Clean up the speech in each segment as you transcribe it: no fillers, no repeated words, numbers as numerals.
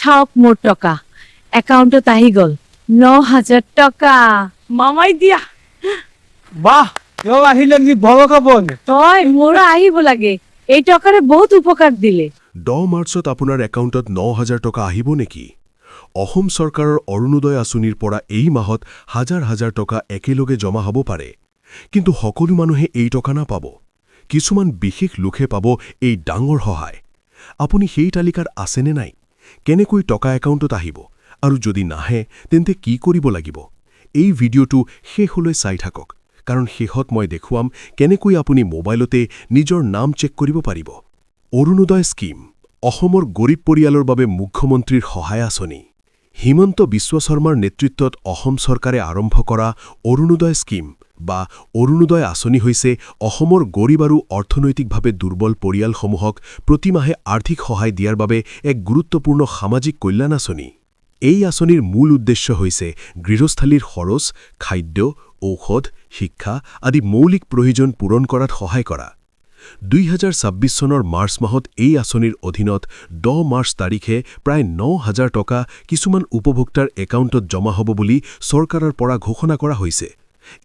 চাওক, মোৰ টকা একাউণ্টত আহি গ'ল, 9000 টকা মামাই দিয়া। বাহ, তেওঁ আহিলে কি বৰ খবৰ। হয়, মোৰো আহিব লাগে। এই টকাৰে বহুত উপকাৰ দিলে। 10 মাৰ্চত আপোনাৰ একাউণ্টত 9000 টকা আহিব নেকি? অসম চৰকাৰৰ অৰুণোদয় আঁচনিৰ পৰা এই মাহত হাজাৰ হাজাৰ টকা একেলগে জমা হ'ব পাৰে। কিন্তু সকলো মানুহে এই টকা নাপাব। কিছুমান বিশেষ লোকহে পাব এই ডাঙৰ সহায়। আপুনি সেই তালিকাত আছেনে নাই? কেনেকৈ টকা একাউণ্টত আহিব আৰু যদি নাহে তেন্তে কি কৰিব লাগিব? এই ভিডিঅ'টো শেষলৈ চাই থাকক, কাৰণ শেষত মই দেখুৱাম কেনেকৈ আপুনি মোবাইলতে নিজৰ নাম চেক কৰিব পাৰিব। অৰুণোদয় স্কীম অসমৰ গৰীব পৰিয়ালৰ বাবে মুখ্যমন্ত্ৰীৰ সহায় আঁচনি। হিমন্ত বিশ্ব শৰ্মাৰ নেতৃত্বত অসম চৰকাৰে আৰম্ভ কৰা অৰুণোদয় স্কীম বা অৰুণোদয় আঁচনি হৈছে অসমৰ গৰীব আৰু অৰ্থনৈতিকভাৱে দুৰ্বল পৰিয়ালসমূহক প্ৰতিমাহে আৰ্থিক সহায় দিয়াৰ বাবে এক গুৰুত্বপূৰ্ণ সামাজিক কল্যাণ আঁচনি। এই আঁচনিৰ মূল উদ্দেশ্য হৈছে গৃহস্থালীৰ খৰচ, খাদ্য, ঔষধ, শিক্ষা আদি মৌলিক প্ৰয়োজন পূৰণ কৰাত সহায় কৰা। 2026 চনৰ মাৰ্চ মাহত এই আঁচনিৰ অধীনত 10 মাৰ্চ তাৰিখে প্ৰায় 9000 টকা কিছুমান উপভোক্তাৰ একাউণ্টত জমা হ'ব বুলি চৰকাৰৰ পৰা ঘোষণা কৰা হৈছে।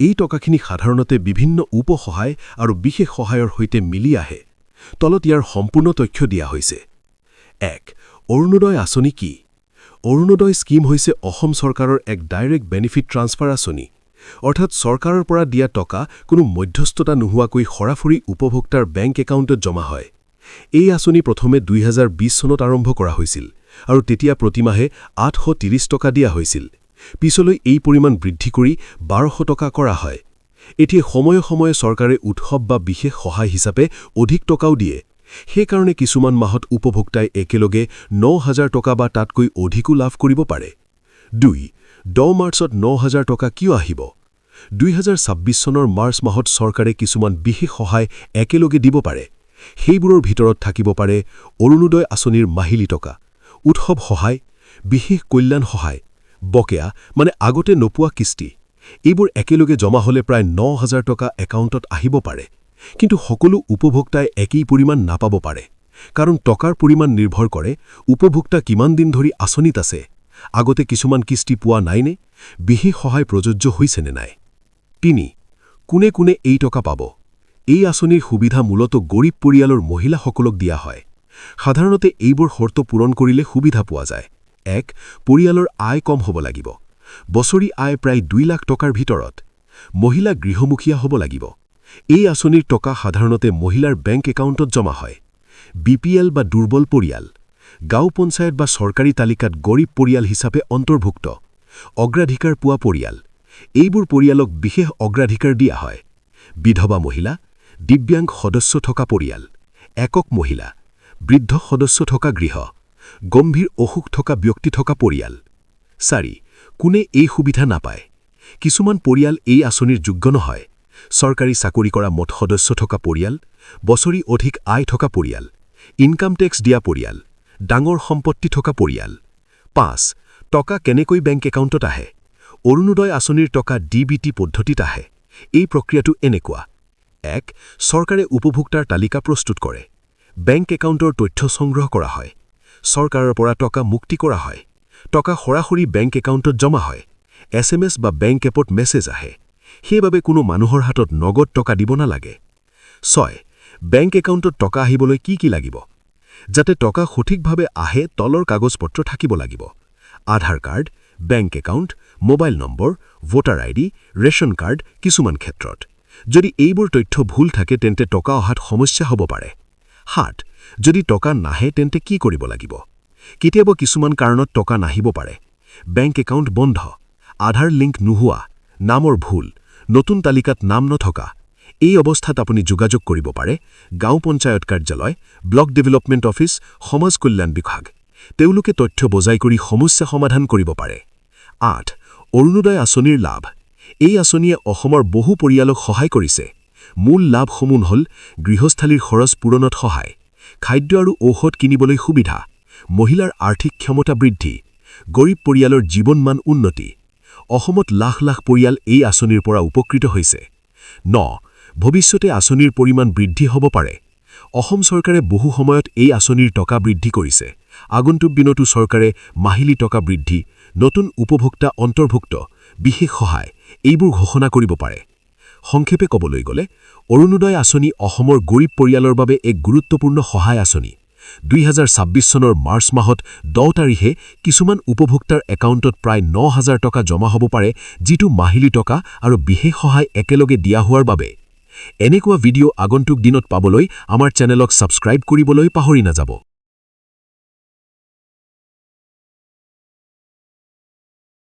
এই টকাখিনি সাধাৰণতে বিভিন্ন উপসহায় আৰু বিশেষ সহায়ৰ সৈতে মিলি আহে। তলত ইয়াৰ সম্পূৰ্ণ তথ্য দিয়া হৈছে। 1, অৰুণোদয় আঁচনি কি? অৰুণোদয় স্কীম হৈছে অসম চৰকাৰৰ এক ডাইৰেক্ট বেনিফিট ট্ৰান্সফাৰ আঁচনি। অৰ্থাৎ চৰকাৰৰ পৰা দিয়া টকা কোনো মধ্যস্থতা নোহোৱাকৈ সৰাসৰি উপভোক্তাৰ বেংক একাউণ্টত জমা হয়। এই আঁচনি প্ৰথমে 2020 চনত আৰম্ভ কৰা হৈছিল আৰু তেতিয়া প্ৰতিমাহে 830 টকা দিয়া হৈছিল। পিছলৈ এই পৰিমাণ বৃদ্ধি কৰি 1200 টকা কৰা হয়। এতিয়া সময়ে সময়ে চৰকাৰে উৎসৱ বা বিশেষ সহায় হিচাপে অধিক টকাও দিয়ে। সেইকাৰণে কিছুমান মাহত উপভোক্তাই একেলগে 9000 টকা বা তাতকৈ অধিকো লাভ কৰিব পাৰে। 2, 10 মাৰ্চত 9000 টকা কিয় আহিব? 2026 চনৰ মাৰ্চ মাহত চৰকাৰে কিছুমান বিশেষ সহায় একেলগে দিব পাৰে। সেইবোৰৰ ভিতৰত থাকিব পাৰে অৰুণোদয় আঁচনিৰ মাহিলী টকা, উৎসৱ সহায়, বিশেষ কল্যাণ সহায়, বকেয়া মানে আগতে নোপোৱা কিস্তি। এইবোৰ একেলগে জমা হ'লে প্ৰায় 9000 টকা একাউণ্টত আহিব পাৰে। কিন্তু সকলো উপভোক্তাই একেই পৰিমাণ নাপাব পাৰে, কাৰণ টকাৰ পৰিমাণ নিৰ্ভৰ কৰে উপভোক্তা কিমান দিন ধৰি আঁচনিত আছে, আগতে কিছুমান কিস্তি পোৱা নাইনে, বিশেষ সহায় প্ৰযোজ্য হৈছেনে নাই। 3, কোনে কোনে এই টকা পাব? এই আঁচনিৰ সুবিধা মূলতঃ গৰীব পৰিয়ালৰ মহিলাসকলক দিয়া হয়। সাধাৰণতে এইবোৰ শৰ্ত পূৰণ কৰিলে সুবিধা পোৱা যায়। 1, পৰিয়ালৰ আয় কম হ'ব লাগিব, বছৰি আয় প্ৰায় 2 লাখ টকাৰ ভিতৰত। মহিলা গৃহমুখীয়া হ'ব লাগিব। এই আঁচনিৰ টকা সাধাৰণতে মহিলাৰ বেংক একাউণ্টত জমা হয়। বিপিএল বা দুৰ্বল পৰিয়াল, গাঁও পঞ্চায়ত বা চৰকাৰী তালিকাত গৰীব পৰিয়াল হিচাপে অন্তৰ্ভুক্ত। অগ্ৰাধিকাৰ পোৱা পৰিয়াল, এইবোৰ পৰিয়ালক বিশেষ অগ্ৰাধিকাৰ দিয়া হয়। বিধৱা মহিলা, দিব্যাংগ সদস্য থকা পৰিয়াল, একক মহিলা, বৃদ্ধ সদস্য থকা গৃহ, গম্ভীৰ অসুখ থকা ব্যক্তি থকা পৰিয়াল। 4, কোনে এই সুবিধা নাপায়? কিছুমান পৰিয়াল এই আঁচনিৰ যোগ্য নহয়। চৰকাৰী চাকৰি কৰা মুঠ সদস্য থকা পৰিয়াল, বছৰি অধিক আয় থকা পৰিয়াল, ইনকাম টেক্স দিয়া পৰিয়াল, ডাঙৰ সম্পত্তি থকা পৰিয়াল। 5, টকা কেনেকৈ বেংক একাউণ্টত আহে? অৰুণোদয় আঁচনিৰ টকা ডিবিটি পদ্ধতিত আহে। এই প্ৰক্ৰিয়াটো এনেকুৱা। 1, চৰকাৰে উপভোক্তাৰ তালিকা প্ৰস্তুত কৰে। বেংক একাউণ্টৰ তথ্য সংগ্ৰহ কৰা হয়। চৰকাৰৰ পৰা টকা মুক্তি কৰা হয়। টকা সৰাসৰি বেংক একাউণ্টত জমা হয়। এছএমএছ বা বেংক এপত মেছেজ আহে। সেইবাবে কোনো মানুহৰ হাতত নগদ টকা দিব নালাগে। 6, বেংক একাউণ্টত টকা আহিবলৈ কি কি লাগিব? যাতে টকা সঠিকভাৱে আহে, তলৰ কাগজপত্ৰ থাকিব লাগিব: আধাৰ card, bank account, mobile number, voter ID, ration card. কিছুমান ক্ষেত্ৰত যদি এইবোৰ তথ্য ভুল থাকে, তেন্তে টকা অহাত সমস্যা হ'ব পাৰে। 7, যদি টকা নাহে তেন্তে কি কৰিব লাগিব? কেতিয়াবা কিছুমান কাৰণত টকা নাহিব পাৰে। বেংক একাউণ্ট বন্ধ, আধাৰ লিংক নোহোৱা, নামৰ ভুল, নতুন তালিকাত নাম নথকা। এই অৱস্থাত আপুনি যোগাযোগ কৰিব পাৰে গাঁও পঞ্চায়ত কাৰ্যালয়, ব্লক ডেভেলপমেণ্ট অফিচ, সমাজ কল্যাণ বিভাগ। তেওঁলোকে তথ্য বজাই কৰি সমস্যা সমাধান কৰিব পাৰে। 8, অৰুণোদয় আঁচনিৰ লাভ। এই আঁচনিয়ে অসমৰ বহু পৰিয়ালক সহায় কৰিছে। মূল লাভসমূহ হ'ল গৃহস্থালীৰ খৰচ পূৰণত সহায়, খাদ্য আৰু ঔষধ কিনিবলৈ সুবিধা, মহিলাৰ আৰ্থিক ক্ষমতা বৃদ্ধি, গৰীব পৰিয়ালৰ জীৱনমান উন্নতি। অসমত লাখ লাখ পৰিয়াল এই আঁচনিৰ পৰা উপকৃত হৈছে। 9, ভৱিষ্যতে আঁচনিৰ পৰিমাণ বৃদ্ধি হ'ব পাৰে। অসম চৰকাৰে বহু সময়ত এই আঁচনিৰ টকা বৃদ্ধি কৰিছে। আগন্তুক দিনতো চৰকাৰে মাহিলী টকা বৃদ্ধি, নতুন উপভোক্তা অন্তৰ্ভুক্ত, বিশেষ সহায় এইবোৰ ঘোষণা কৰিব পাৰে। সংক্ষেপে ক'বলৈ গ'লে, অৰুণোদয় আঁচনি অসমৰ গৰীব পৰিয়ালৰ বাবে এক গুৰুত্বপূৰ্ণ সহায় আঁচনি। 2026 চনৰ মাৰ্চ মাহত 10 তাৰিখে কিছুমান উপভোক্তাৰ একাউণ্টত প্ৰায় 9000 টকা জমা হ'ব পাৰে, যিটো মাহিলী টকা আৰু বিশেষ সহায় একেলগে দিয়া হোৱাৰ বাবে। এনেকুৱা ভিডিঅ' আগন্তুক দিনত পাবলৈ আমাৰ চেনেলক ছাবস্ক্ৰাইব কৰিবলৈ পাহৰি নাযাব।